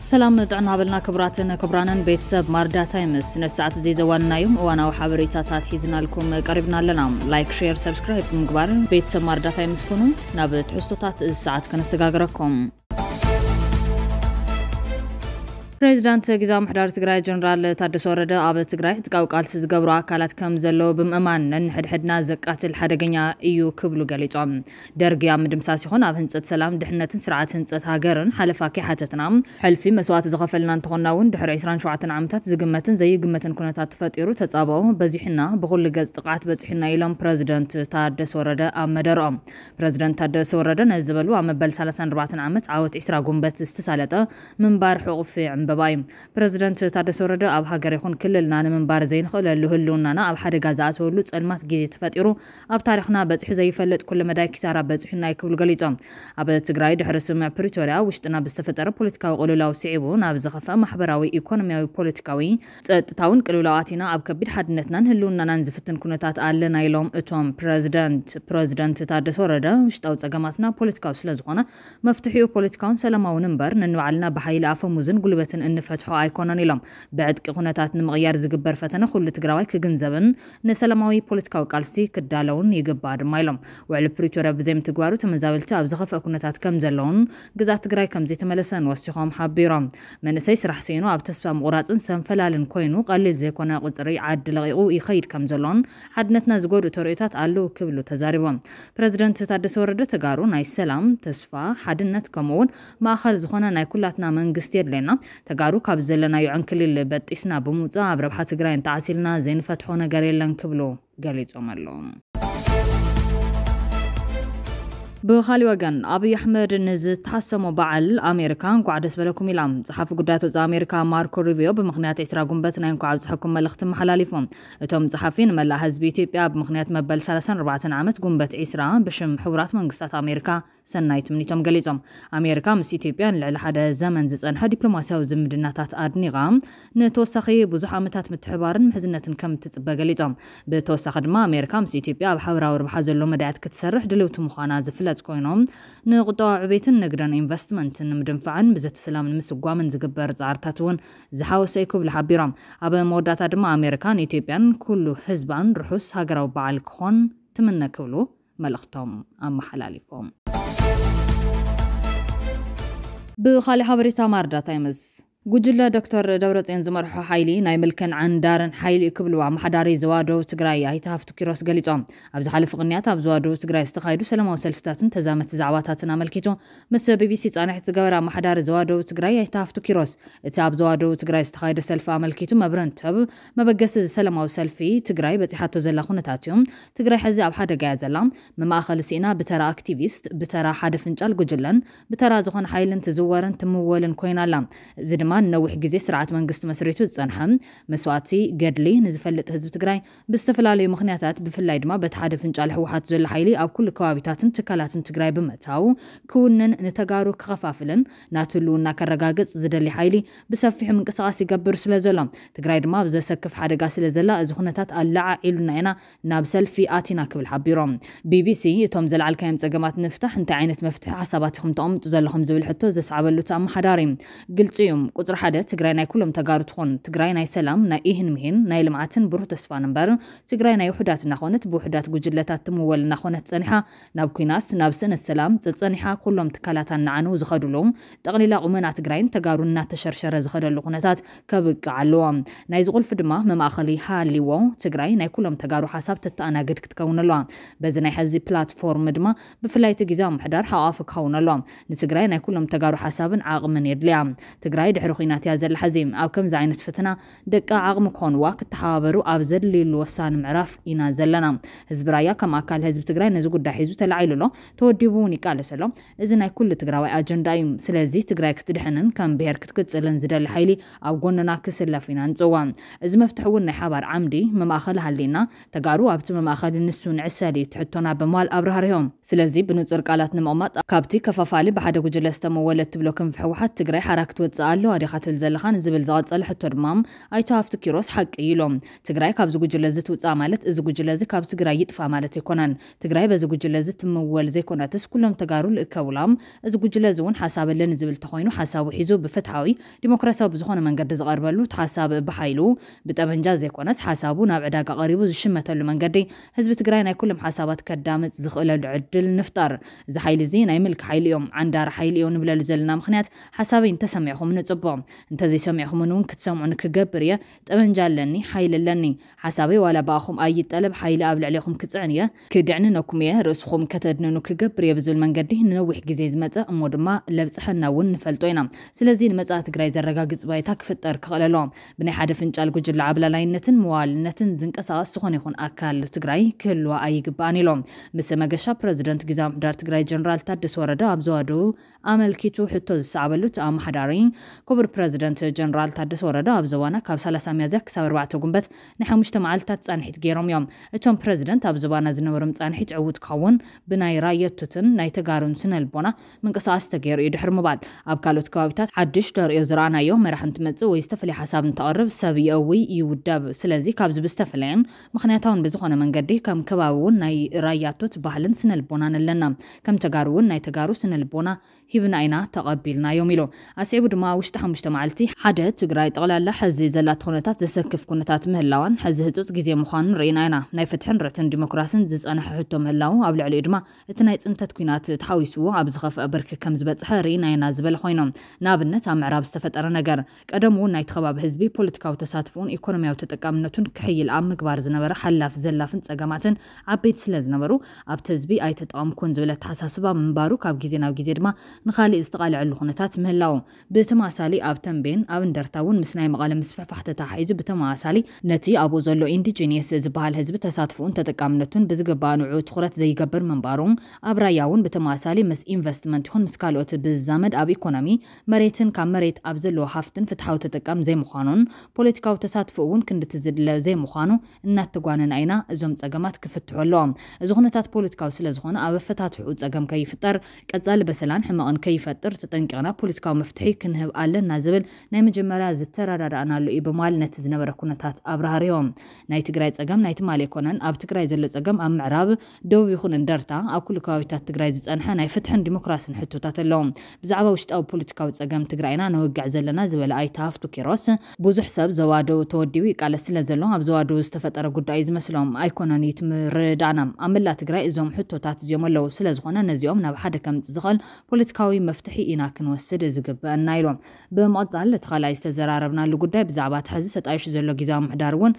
ሰላም ጥዕና በልና ክቡራትን ክቡራንን ቤተሰብ ማርዳ ታይምስ። ነቲ ሰዓት እዚ ዘዋንናዮም እዋናዊ ሓበሬታታት ሒዝናልኩም ቀሪብና ኣለና። ላይክ፣ ሼር፣ ሰብስክራይብ ብምግባር ቤተሰብ ማርዳ ታይምስ ኩኑ። ናብ ትሕዝቶታት እዚ ሰዓት ከነሰጋግረኩም። ፕሬዚዳንት ግዝያዊ ምምሕዳር ትግራይ ጀነራል ታደሰ ወረደ ኣብ ትግራይ ዕጥቃዊ ቃልሲ ዝገብሩ ኣካላት ከም ዘለዉ ብምእማን፣ ነንሕድሕድና ዘቃትል ሓደገኛ እዩ ክብሉ ገሊጾም። ደርጊ ኣብ ምድምሳስ ይኹን ኣብ ህንጸት ሰላም፣ ድሕነትን ስርዓት ህንጸት ሃገርን ሓለፋ ከይሓተትና፣ ሕልፊ መስዋእቲ ዝኸፈልና እንተኾንና እውን፣ ድሕሪ ዕስራን ሸውዓተን ዓመታት ዝግመትን ዘይግመትን ኩነታት ተፈጢሩ፣ ተጻብኦ በዚሑና፣ ብኹሉ ገጽ ጥቕዓት በጺሑና ኢሎም ፕረዚደንት ታደሰ ወረደ ኣብ መደረኦም። ፕረዚደንት ታደሰ ወረደ ነዚ ዝበሉ፣ ኣብ መበል ሰላሳን ኣርባዕተን ዓመት ዓወት ዕስራ ጉንበት ዝተሳለጠ ምንባር ሕቑፊ ዕምበባ እዩ። ፕረዚደንት ታደሰ ወረደ፣ ኣብ ሃገር ይኹን ክልልና ንምንባር ዘይንኽእለሉ፣ ህልውናና ኣብ ሓደጋ ዝኣተወሉ ጸልማት ግዜ ተፈጢሩ፣ ኣብ ታሪኽና በጺሑ ዘይፈልጥ ኩለ መዳይ ኪሳራ በጺሑና እዩ ክብሉ ገሊጾም። ኣብ ትግራይ ድሕሪ ስምምዕ ፕሪቶርያ ውሽጥና ብዝተፈጠረ ፖለቲካዊ ቅልውላው ስዒቡ ናብ ዝኸፍአ ማሕበራዊ፣ ኢኮኖሚያዊ፣ ፖለቲካዊ፣ ጸጥታውን ቅልውላው ኣቲና ኣብ ከቢድ ሓድነትናን ህልውናናን ዝፍትን ኩነታት ኣለና ኢሎም እቶም ፕረዚደንት። ፕረዚደንት ታደሰ ወረደ፣ ውሽጣዊ ጸገማትና ፖለቲካዊ ስለ ዝኾነ መፍትሒኡ ፖለቲካውን ሰላማውን እምበር፣ ነንባዕልና ብሓይሊ ኣፈሙዝን ጉልበትን እንፈትሖ ኣይኮነን ኢሎም። ብዕጥቂ ኩነታት ንምቕያር ዝግበር ፈተነ ኩሉ ትግራዋይ ክግንዘብን ንሰላማዊ ፖለቲካዊ ቃልሲ ክዳለውን ይግባእ ድማ ኢሎም። ውዕሊ ፕሪቶርያ ብዘይምትግባሩ ተመዛበልቲ ኣብ ዝኸፍአ ኩነታት ከም ዘለውን ግዛት ትግራይ ከም ዘይተመለሰን ወሲኾም ሓቢሮም። መንእሰይ ስራሕ ስኢኑ ኣብ ተስፋ ምቑራፅን ሰንፈላልን ኮይኑ፣ ቀሊል ዘይኮነ ቁፅሪ ዓዲ ለቒቑ ይኸይድ ከም ዘሎን ሓድነትና ዝጎድኡ ተርእዮታት ኣለዉ ክብሉ ተዛሪቦም። ፕረዚደንት ታደሰ ወረደ፣ ተጋሩ ናይ ሰላም፣ ተስፋ፣ ሓድነት ከምኡ እውን ማእኸል ዝኾነ ናይ ኩላትና መንግስቲ የድልየና። ተጋሩ ካብ ዘለናዮ ዕንክሊል በጢስና ብምውፃእ ኣብ ረብሓ ትግራይ እንተዓሲልና ዘይንፈትሖ ነገር የለን ክብሉ ገሊጾም ኣለዉ። ብኻሊእ ወገን፣ ኣብይ ኣሕመድ ንዝተሓሰሞ በዓል ኣሜሪካ እንኳዕ ደስ በለኩም ኢላ። ጸሓፊ ጉዳያት ወጻኢ ኣሜሪካ ማርኮ ሩቢዮ ብምኽንያት ዕስራ ጉንበት ናይ እንኳዕ ኣብጽሐኩም መልእኽቲ መሓላሊፎም። እቶም ጸሓፊ ንመላእ ህዝቢ ኢትዮጵያ ብምኽንያት መበል ሰላሳን ኣርባዕተን ዓመት ጉንበት ዕስራ ብሽም ሕቡራት መንግስታት ኣሜሪካ ሰናይ ትምኒቶም ገሊጾም። ኣሜሪካ ምስ ኢትዮጵያ ንልዕሊ ሓደ ዘመን ዝጸንሐ ዲፕሎማስያዊ ዝምድናታት ኣድኒቓ፣ ንተወሳኺ ብዙሕ ዓመታት ምትሕባርን ምሕዝነትን ከም እትጽበ ገሊጾም። ብተወሳኺ ድማ ኣሜሪካ ምስ ኢትዮጵያ ኣብ ሓበራዊ ረብሓ ዘሎ መዳያት ክትሰርሕ ድልውቲ ምዃና ዝፍለጥ ኮይኖም፣ ንቁጠባዊ ዕቤትን ንግድን ኢንቨስትመንትን ንምድንፋዕን ብዘተ ሰላም ንምስጓምን ዝግበር ጻዕርታት እውን ዝሓወሰ እዩ ክብሉ ሓቢሮም። ኣብ መወዳእታ ድማ ኣሜሪካን ኢትዮጵያን ኩሉ ህዝባን ርሑስ ሃገራዊ በዓል ክኾን ትምነ ክብሉ መልእኽቶም ኣመሓላሊፎም። ብኻሊእ ሓበሬታ ማርዳ ታይምስ፣ ጉጅለ ዶክተር ደብረጽዮን ዝመርሖ ሓይሊ ናይ ምልክን ዓንዳርን ሓይሊ እዩ ክብሉ ኣመሓዳሪ ዘዋደው ትግራይ ኣይተ ሃፍቱ ኪሮስ ገሊጾም። ኣብ ዝሓለፈ ቅንያት ኣብ ዘዋደው ትግራይ ዝተኻየዱ ሰላማዊ ሰልፍታትን ተዛመቲ ዛዕባታትን ኣመልኪቱ ምስ ቢቢሲ ጻንሒት ዝገበረ ኣመሓዳሪ ዘዋደው ትግራይ ኣይተ ሃፍቱ ኪሮስ፣ እቲ ኣብ ዘዋደው ትግራይ ዝተኻየደ ሰልፊ ኣመልኪቱ መብርሂ እንትህብ፣ መበገሲ እዚ ሰላማዊ ሰልፊ ትግራይ በጺሓቶ ዘላ ኩነታት እዩ። ትግራይ ሕዚ ኣብ ሓደጋ እያ ዘላ። መማእኸሊ ስኢና ብተራ ኣክቲቪስት፣ ብተራ ሓደ ፍንጫል ጉጅለን ብተራ ዝኾነ ሓይልን ትዝወርን ትምወልን ኮይና ኣላ። እዚ ድማ ንነዊሕ ግዜ ስርዓት መንግስቲ መስሪቱ ዝጸንሐ፣ መስዋእቲ፣ ገድሊ ንዝፈልጥ ህዝቢ ትግራይ ብዝተፈላለዩ ምኽንያታት፣ ብፍላይ ድማ በቲ ሓደ ፍንጫል ህወሓት ዘሎ ሓይሊ ኣብ ኩሉ ከባቢታትን ትካላትን ትግራይ ብምእታው ክውንን፣ ንተጋሩ ክኸፋፍልን ናቱ ህልውና ከረጋግጽ ዝደሊ ሓይሊ ብሰፊሑ ምንቅስቓስ ይገብር ስለ ዘሎ፣ ትግራይ ድማ ኣብ ዘሰክፍ ሓደጋ ስለ ዘላ፣ እዚ ኩነታት ኣለዓዒሉና ኢና ናብ ሰልፊ ኣቲና ክብል ሓቢሮም። ቢቢሲ፣ እቶም ዘልዓልካዮም ጸገማት ንምፍታሕ እንታይ ዓይነት መፍትሒ ሓሳባት ኢኹም ተቐምጡ ዘለኹም ዝብል ሕቶ ዘስዓበሉ እቲ ኣመሓዳሪ፣ ግልጺ እዩ። ቁጽሪ ሓደ፣ ትግራይ ናይ ኩሎም ተጋሩ ትኹን። ትግራይ ናይ ሰላም፣ ናይ ኢህን ምሂን፣ ናይ ልምዓትን ብሩህ ተስፋን እምበር፣ ትግራይ ናይ ውሑዳት እናኾነት፣ ብውሑዳት ጉጅለታት ትምወል እናኾነት ጸኒሓ፣ ናብ ኲናት፣ ናብ ስእነት ሰላም ጸጸኒሓ፣ ኩሎም ትካላት እናዓነው ዝኸዱሉ፣ ጠቕሊላ ቁመና ትግራይን ተጋሩን እናተሸርሸረ ዝኸደሉ ኩነታት ከብቅዕ ኣለዎ። ናይዚ ቁልፊ ድማ መማእኸሊ ሃልይዎ፣ ትግራይ ናይ ኩሎም ተጋሩ ሓሳብ ተተኣናግድ ክትከውን ኣለዋ። በዚ ናይ ሕዚ ፕላትፎርም ድማ ብፍላይ እቲ ግዝያዊ ምምሕዳር ሓቋፊ ክኸውን ኣለዎ። ንትግራይ ናይ ኩሎም ተጋሩ ሓሳብን ዓቕምን የድልያ። ትግራይ ድሕሪ ኲናት እያ ዘላ። ሕዚ ኣብ ከምዚ ዓይነት ፈተና ደቃ ዓቕሚ ክኾንዋ፣ ክተሓባበሩ ኣብ ዘድልዩሉ ወሳኒ ምዕራፍ ኢና ዘለና። ህዝቢ ራያ ከም ኣካል ህዝቢ ትግራይ ነዚ ጉዳይ ሒዙ ተላዒሉ ኣሎ፣ ተወዲቡ እውን ይቃለስ ኣሎ። እዚ ናይ ኩሉ ትግራዋይ ኣጀንዳ እዩ። ስለዚ ትግራይ ክትድሕንን ከም ብሄር ክትቅጽልን ዝደሊ ሓይሊ ኣብ ጎንና ክስለፍ ኢና ንጽውዕ። እዚ መፍትሒ እውን ናይ ሓባር ዓምዲ መማእኸሊ ሃልይና፣ ተጋሩ ኣብቲ መማእኸሊ ንሱ ንዕሰል እዩ እቲ ሕቶና ብምባል ኣብራህሪሆም። ስለዚ ብንጹር ቃላት ንምቕማጥ፣ ካብቲ ከፋፋሊ ብሓደ ጉጅለ ዝተመወለ እትብሎ ክንፊ ህወሓት ትግራይ ሓራ ክትወጽእ ኣለዋ ዲኻ ትብል ዘለኻ ንዝብል ዝቐጸለ ሕቶ ድማ ኣይተ ሃፍቱ ኪሮስ ሓቂ እዩ ኢሎም። ትግራይ ካብዚ ጉጅለ እዚ ትውጻእ ማለት እዚ ጉጅለ እዚ ካብ ትግራይ ይጥፋ ማለት ኣይኮነን። ትግራይ በዚ ጉጅለ እዚ ትምወል ዘይኮነትስ ኩሎም ተጋሩ ልእከቡላም። እዚ ጉጅለ እዚ እውን ሓሳብ ኣለኒ ዝብል ተኾይኑ ሓሳቡ ሒዙ ብፍትሓዊ ዲሞክራሲያዊ ብዝኾነ መንገዲ ዝቐርበሉ እቲ ሓሳብ ብሓይሉ ብጠመንጃ ዘይኮነስ ሓሳቡ ናብ ዕዳጋ ቀሪቡ ዝሽመተሉ መንገዲ ህዝቢ ትግራይ ናይ ኩሎም ሓሳባት ከዳምፅ ዝኽእለሉ ዕድል ንፍጠር። እዚ ሓይሊ እዚ ናይ ምልኪ ሓይሊ እዮም፣ ዓንዳሪ ሓይሊ እዮም ንብለሉ ዘለና ምኽንያት ሓሳበይ እንተሰሚዕኹም ንፅቡቕ፣ እንተዘይሰሚዕኹምን እውን ክትሰምዑ ንክገብር እየ። ጠመንጃ ኣለኒ፣ ሓይሊ ኣለኒ። ሓሳበይ ዋላ ብኣኹም ኣይጠለብ ሓይሊ ኣብ ልዕሌኹም ክፅዕን እየ፣ ክድዕንነኩም እየ፣ ርእስኹም ከተድንኑ ክገብር እየ ብዝብል መንገዲ ንነዊሕ ግዜ ዝመፀ እሞ ድማ ለብፅሐና እውን ንፈልጦ ኢና። ስለዚ ንመፃኢ ትግራይ ዘረጋግፅ ባይታ ክፍጠር ክኽእል ኣለዎ። ብናይ ሓደ ፍንጫል ጉጅለ ዓብላላይነትን መዋልነትን ዝንቀሳቐስ ዝኾነ ይኹን ኣካል ትግራይ ክህልዋ ኣይግባእን ኢሎም። ምስ መገሻ ፕረዚደንት ግዝያዊ ምምሕዳር ትግራይ ጀነራል ታደሰ ወረደ ኣብ ዘዋደቡ ኣመልኪቱ ሕቶ ዝሰዓበሉ እቲ ኣመሓዳሪ ክቡር ፕረዚደንት ጀነራል ታደሰ ወረደ ኣብ ዞባና ካብ ሰላሳ ሚያዝያ ክሳብ ኣርባዕተ ጉንበት ናይ ሓሙሽተ መዓልታት ፃንሒት ገይሮም እዮም። እቶም ፕረዚደንት ኣብ ዞባና ዝነበሮም ፃንሒት ዕዉት ክኸውን ብናይ ራየቱትን ናይ ተጋሩን ስነ ልቦና ምንቅስቃስ ተገይሩ እዩ ድሕሪ ምባል ኣብ ካልኦት ከባቢታት ሓድሽ ተርእዮ ዝረኣናዮ መራሕ እንትመፅእ ወይ ዝተፈለየ ሓሳብ እንተቕርብ ሰብ የእዊ ይውደብ። ስለዚ ካብዚ ብዝተፈለየን ምኽንያታውን ብዝኾነ መንገዲ ከም ከባቢ እውን ናይ ራያቶት ባህልን ስነ ልቦናን ኣለና። ከም ተጋሩ እውን ናይ ተጋሩ ስነ ልቦና ሂብና ኢና ተቐቢልናዮም ኢሉ። ኣስዒቡ ድማ ኣብ ውሽጢ ሓሙሽተ መዓልቲ ሓደ ትግራይ ጠቕላላ ሕዚ ዘላቶ ኩነታት ዘሰክፍ ኩነታት ምህላዋን ሕዚ ህፁፅ ግዜ ምዃኑን ርኢና ኢና። ናይ ፍትሕን ርዕትን ዲሞክራስን ዝፀንሐ ሕቶ ምህላው ኣብ ልዕሊኡ ድማ እቲ ናይ ፅንተት ኲናት ተሓዊስዎ ኣብ ዝኸፍአ ብርኪ ከም ዝበፅሐ ርኢና ኢና ዝበለ ኮይኑ ንኣብነት ኣብ ምዕራብ ዝተፈጠረ ነገር ቀደም እውን ናይቲ ከባቢ ህዝቢ ፖለቲካዊ ተሳትፎን ኢኮኖሚያዊ ተጠቃምነቱን ክሕይል ኣብ ምግባር ዝነበረ ሓላፍ ዘላፍን ፀገማትን ዓበይቲ ስለ ዝነበሩ ኣብቲ ህዝቢ ኣይተጠቐምኩን ዝብል ኣተሓሳስባ ምንባሩ ካብ ግዜ ናብ ግዜ ድማ ንኻሊእ ዝተቓልዐሉ ኩነታት ምህላው ብተመሳሳሊ ኣብ ተንቤን ኣብ እንደርታ እውን ምስ ናይ መቐለ ምስፍሕፋሕ ተተሓሒዙ ብተመሳሳሊ ነቲ ኣብኡ ዘሎ ኢንዲጂኒየስ ዝበሃል ህዝቢ ተሳትፎኡን ተጠቃምነቱን ብዝግባእ ንዑ ትኹረት ዘይገብር ምንባሩ ኣብ ራያ እውን ብተመሳሳሊ ምስ ኢንቨስትመንት ይኹን ምስ ካልኦት ብዝዛመድ ኣብ ኢኮኖሚ መሬትን ካብ መሬት ኣብ ዘለዎ ሃፍትን ፍትሓዊ ተጠቃም ዘይምዃኑን ፖለቲካዊ ተሳትፎ እውን ክንድቲ ዝድለ ዘይምዃኑ እናተጓነና ኢና እዞም ፀገማት ክፍትሑ ኣለዎም። እዚ ኩነታት ፖለቲካዊ ስለ ዝኾነ ኣብ ኣፈታትሑ ፀገም ከይፍጠር ቀፃሊ በሰላን ሕመቕን ከይፈጥር ተጠንቂቕና ፖለቲካዊ መፍትሒ ክንህብ ኣለና ዝብል ናይ መጀመርያ ዝተረዳዳእናሉ እዩ ብምባል ነቲ ዝነበረ ኩነታት ኣብራህርዮም። ናይ ትግራይ ፀገም ናይ ትማሊ ኣይኮነን። ኣብ ትግራይ ዘሎ ፀገም ኣብ ምዕራብ ደቡብ ይኹን እንደርታ ኣብ ኩሉ ከባቢታት ትግራይ ዝፀንሐ ናይ ፍትሕን ዲሞክራስን ሕቶታት ኣለዎም። ብዛዕባ ውሽጣዊ ፖለቲካዊ ፀገም ትግራይና ነወግዕ ዘለና ዝበለ ኣይተ ሃፍቱ ኪሮስ ብዙሕ ሰብ ዘዋደው ተወዲቡ ይቃለስ ስለ ዘሎ ኣብ ዘዋደው ዝተፈጠረ ጉዳይ ዝመስሎም ኣይኮነን እዩ ትምርዳና ኣብ መላ ትግራይ እዞም ሕቶታት እዚኦም ኣለዉ ስለ ዝኾነ ነዚኦም ናብ ሓደ ከምፅ ዝኽእል ፖለቲካዊ መፍትሒ ኢና ክንወስድ ዝግበአና ኢሎም። ብምቕፃል እቲ ካልኣይ ዝተዘራረብናሉ ጉዳይ ብዛዕባ እቲ ሕዚ ተጣይሹ ዘሎ ግዝያዊ ምምሕዳር እውን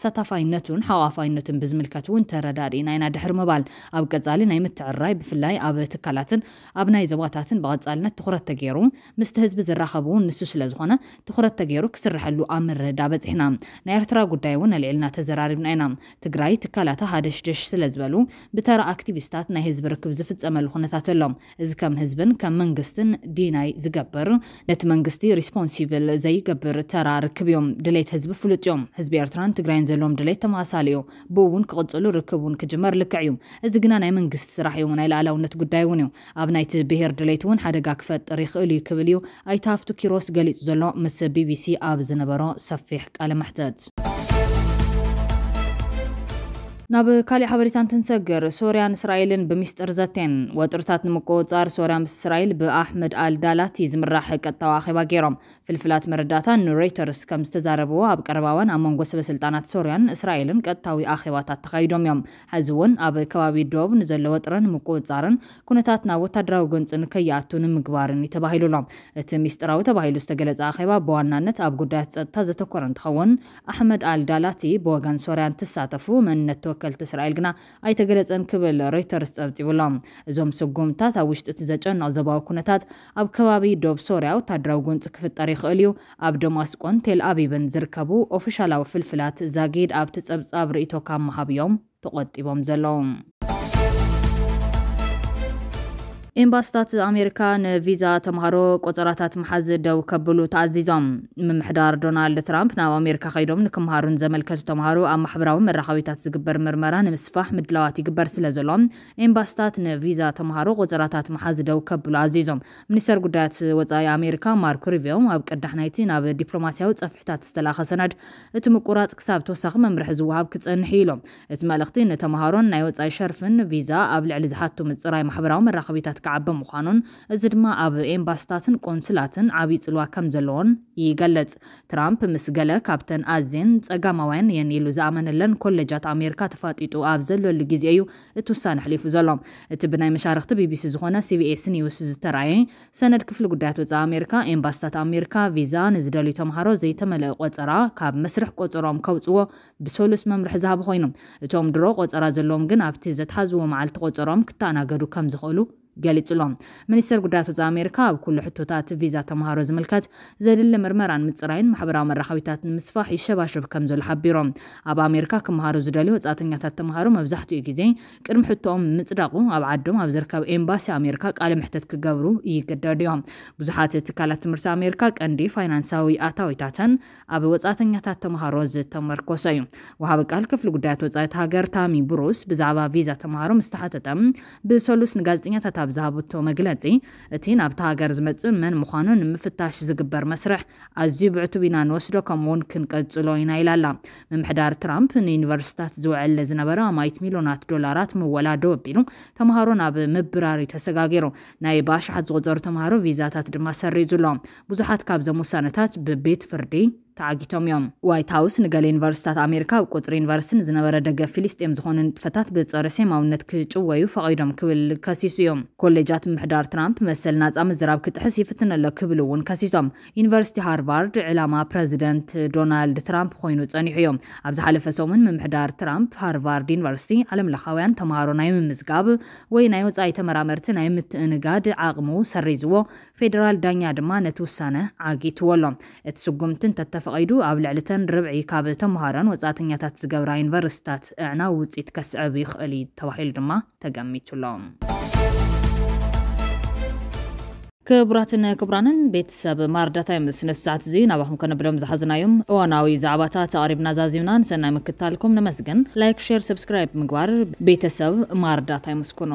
ኣሳታፋይነቱን ሓቋፋይነቱን ብዝምልከት እውን ተረዳዲእና ኢና ድሕሪ ምባል ኣብ ቀፃሊ ናይ ምትዕርራይ ብፍላይ ኣብ ትካላትን ኣብ ናይ ዞባታትን ብቐፃልነት ትኹረት ተገይሩ ምስቲ ህዝቢ ዝራኸብ እውን ንሱ ስለ ዝኾነ ትኹረት ተገይሩ ክስርሐሉ ኣብ ምርድዳእ በፂሕና። ናይ ኤርትራ ጉዳይ እውን ኣልዒልና ተዘራሪብና ኢና። ትግራይ ትካላታ ሃደሽደሽ ስለ ዝበሉ ብተራ ኣክቲቪስታት ናይ ህዝቢ ርክብ ዝፍፀመሉ ኩነታት ኣሎ። እዚ ከም ህዝብን ከም መንግስትን ዲናይ ዝገብር ነቲ መንግስቲ ሪስፖንሲብል ዘይገብር ተራ ርክብ እዮም። ድሌት ህዝቢ ፍሉጥ እዮም። ህዝቢ ኤርትራን ትግራይን ዘለዎም ድሌት ተመሳሳሊ እዩ። ብኡ እውን ክቕፅሉ ርክብ እውን ክጅመር ልክዕ እዩ። እዚ ግና ናይ መንግስቲ ስራሕ እዩ፣ ናይ ሉዓላውነት ጉዳይ እውን እዩ። ኣብ ናይቲ ብሄር ድሌት እውን ሓደጋ ክፈጥር ይኽእል እዩ ክብል እዩ ኣይተ ሃፍቱ ኪሮስ ገሊፁ ዘሎ ምስ ቢቢሲ ኣብ ዝነበሮ ሰፊሕ ቃለ መሕተት። ናብ ካሊእ ሓበሬታ እንትንሰግር ሶርያን እስራኤልን ብሚስጥር ዘቴን ወጥርታት ንምቁፅፃር ሶርያ ምስ እስራኤል ብኣሕመድ ኣል ዳላቲ ዝምራሕ ቀጥታዊ ኣኼባ ገይሮም። ፍልፍላት መረዳእታ ንሮይተርስ ከም ዝተዛረብዎ ኣብ ቀረባ እዋን ኣብ መንጎ ሰበስልጣናት ሶርያን እስራኤልን ቀጥታዊ ኣኼባታት ተኻይዶም እዮም። ሕዚ እውን ኣብ ከባቢ ዶብ ንዘሎ ወጥሪ ንምቁፅፃርን ኩነታት ናብ ወታደራዊ ጎንፂ ንከይኣቱ ንምግባርን እዩ ተባሂሉ ኣሎ። እቲ ሚስጥራዊ ተባሂሉ ዝተገለጸ ኣኼባ ብዋናነት ኣብ ጉዳያት ጸጥታ ዘተኮረ እንትኸውን ኣሕመድ ኣል ዳላቲ ብወገን ሶርያ እንትሳተፉ መንነት ተወከልቲ እስራኤል ግና ኣይተገለጸን ክብል ሮይተርስ ጸብጺቡ ኣሎ። እዞም ስጉምታት ኣብ ውሽጢ እቲ ዘጨንቕ ዞባዊ ኩነታት ኣብ ከባቢ ዶብ ሶርያ ወታደራዊ ጎንፂ ክፍጠር ይኽእል እዩ። ኣብ ደማስቆን ቴል ኣቪቭን ዝርከቡ ኦፊሻላዊ ፍልፍላት ዛጊድ ኣብቲ ጸብጻብ ርእይቶ ካብ ምሃብ እዮም ተቖጢቦም ዘለዉ። ኤምባስታት ኣሜሪካ ንቪዛ ተምሃሮ ቆጸራታት ምሓዝ ደው ከብሉ ተኣዚዞም። ምምሕዳር ዶናልድ ትራምፕ ናብ ኣሜሪካ ከይዶም ንክምሃሩን ዘመልከቱ ተምሃሮ ኣብ ማሕበራዊ መራኸቢታት ዝግበር ምርመራ ንምስፋሕ ምድላዋት ይግበር ስለ ዘሎ፣ ኤምባስታት ንቪዛ ተምሃሮ ቆጸራታት ምሓዝ ደው ከብሉ ኣዚዞም። ሚኒስተር ጉዳያት ወጻኢ ኣሜሪካ ማርኮ ሩቢዮ ኣብ ቅዳሕ ናይቲ ናብ ዲፕሎማስያዊ ጸፍሕታት ዝተላኸ ሰነድ፣ እቲ ምቁራጽ ክሳብ ተወሳኺ መምርሒ ዝወሃብ ክጸንሕ እዩ ኢሎም። እቲ መልእኽቲ ንተምሃሮን ናይ ወጻኢ ሸርፍን ቪዛ ኣብ ልዕሊ ዝሓቱ ምጽራይ ማሕበራዊ መራኸቢታት ክዓቢ ምዃኑን፣ እዚ ድማ ኣብ ኤምባስታትን ቆንስላትን ዓብዪ ጽልዋ ከም ዘለዎን ይገልጽ። ትራምፕ ምስ ገለ ካብተን ኣዝየን ጸጋማውያን እየን ኢሉ ዝኣመነለን ኮሌጃት ኣሜሪካ ተፋጢጡ ኣብ ዘለሉ ግዜ እዩ እቲ ውሳነ ኣሕሊፉ ዘሎ። እቲ ብናይ መሻርኽቲ ቢቢሲ ዝኾነ ሲቢኤስ ኒውስ ዝተራእየ ሰነድ ክፍሊ ጉዳያት ወጻኢ ኣሜሪካ፣ ኤምባስታት ኣሜሪካ ቪዛ ንዝደልዩ ተምሃሮ ዘይተመልአ ቆጸራ ካብ መስርሕ ቆጸሮም ከውጽዎ ብሰሉስ መምርሒ ዝሃበ ኮይኑ፣ እቶም ድሮ ቆጸራ ዘለዎም ግን ኣብቲ ዘትሓዝዎ መዓልቲ ቆጸሮም ክተኣናገዱ ከም ዝኽእሉ ገሊጹ ኣሎ። ሚኒስተር ጉዳያት ወጻኢ ኣሜሪካ ኣብ ኩሉ ሕቶታት ቪዛ ተምሃሮ ዝምልከት ዘድሊ ምርመራን ምጽራይን ማሕበራዊ መራኸቢታት ንምስፋሕ ይሸባሸብ ከም ዘሎ ሓቢሮም። ኣብ ኣሜሪካ ክመሃሩ ዝደልዩ ወጻእተኛታት ተምሃሮ መብዛሕትኡ ግዜ ቅድሚ ሕቶኦም ምጽዳቑ ኣብ ዓዶም ኣብ ዝርከብ ኤምባሲ ኣሜሪካ ቃለ መሕተት ክገብሩ ይግደዱ እዮም። ብዙሓት ትካላት ትምህርቲ ኣሜሪካ ቀንዲ ፋይናንሳዊ ኣታዊታተን ኣብ ወጻእተኛታት ተምሃሮ ዝተመርኮሰ እዩ። ወሃቢ ቃል ክፍሊ ጉዳያት ወጻኢ እታ ሃገር ታሚ ብሩስ ብዛዕባ ቪዛ ተምሃሮ ምስ ተሓተተ ብሰሉስ ንጋዜጠኛታት ኣብ ዝሃበቶ መግለጺ፣ እቲ ናብታ ሃገር ዝመጽእ መን ምዃኑ ንምፍታሽ ዝግበር መስርሕ ኣዝዩ ብዕቱብ ኢና ንወስዶ፣ ከምኡ እውን ክንቀጽሎ ኢና ኢላ ኣላ። ምምሕዳር ትራምፕ ንዩኒቨርሲታት ዝውዕል ዝነበረ ኣማኢት ሚልዮናት ዶላራት ምወላ ደው ኣቢሉ፣ ተምሃሮ ናብ ምብራር እዩ ተሰጋጊሩ። ናይ ብኣሽሓት ዝቑጸሩ ተምሃሮ ቪዛታት ድማ ሰሪዙ ኣሎ። ብዙሓት ካብዞም ውሳነታት ብቤት ፍርዲ ተዓጊቶም እዮም። ዋይት ሃውስ ንገለ ዩኒቨርሲታት ኣሜሪካ ኣብ ቁጽሪ ዩኒቨርሲቲ ንዝነበረ ደገፍ ፊልስጤም ዝኾኑ ንጥፈታት ብጸረ ሴማውነት ክጭወዩ ፈቒዶም ክብል ከሲሱ እዮም። ኮሌጃት ምምሕዳር ትራምፕ መሰል ናጻ ምዝራብ ክጥሕስ ይፍትን ኣሎ ክብሉ እውን ከሲሶም። ዩኒቨርሲቲ ሃርቫርድ ዕላማ ፕረዚደንት ዶናልድ ትራምፕ ኮይኑ ጸኒሑ እዮም። ኣብ ዝሓለፈ ሰሙን ምምሕዳር ትራምፕ ሃርቫርድ ዩኒቨርሲቲ ዓለምለኻውያን ተምሃሮ ናይ ምምዝጋብ ወይ ናይ ወጻኢ ተመራመርቲ ናይ ምትእንጋድ ዓቕሙ ሰሪዝዎ፣ ፌደራል ዳኛ ድማ ነቲ ውሳነ ዓጊትዎ ኣሎ። እቲ ስጉምቲ እንተተፈቒዱ ኣብ ልዕሊ እተን ርብዒ ካብ ተምሃሮን ወጻእተኛታት ዝገብራ ዩኒቨርሲታት ኣዕናዊ ውጽኢት ከስዕብ ይኽእል እዩ ተባሂሉ ድማ ተገሚቱ ኣሎ። ክቡራትን ክቡራንን ቤተሰብ ማርዳታይ ምስ ነሳት እዚ ናባኹም ከነብሎም ዝሓዝናዮም እዋናዊ ዛዕባታት ኣቕሪብና ዛዚምና። ንሰናይ ምክታልኩም ነመስግን። ላይክ፣ ሼር፣ ሰብስክራይብ ምግባር ቤተሰብ ማርዳታይ ምስኩኑ።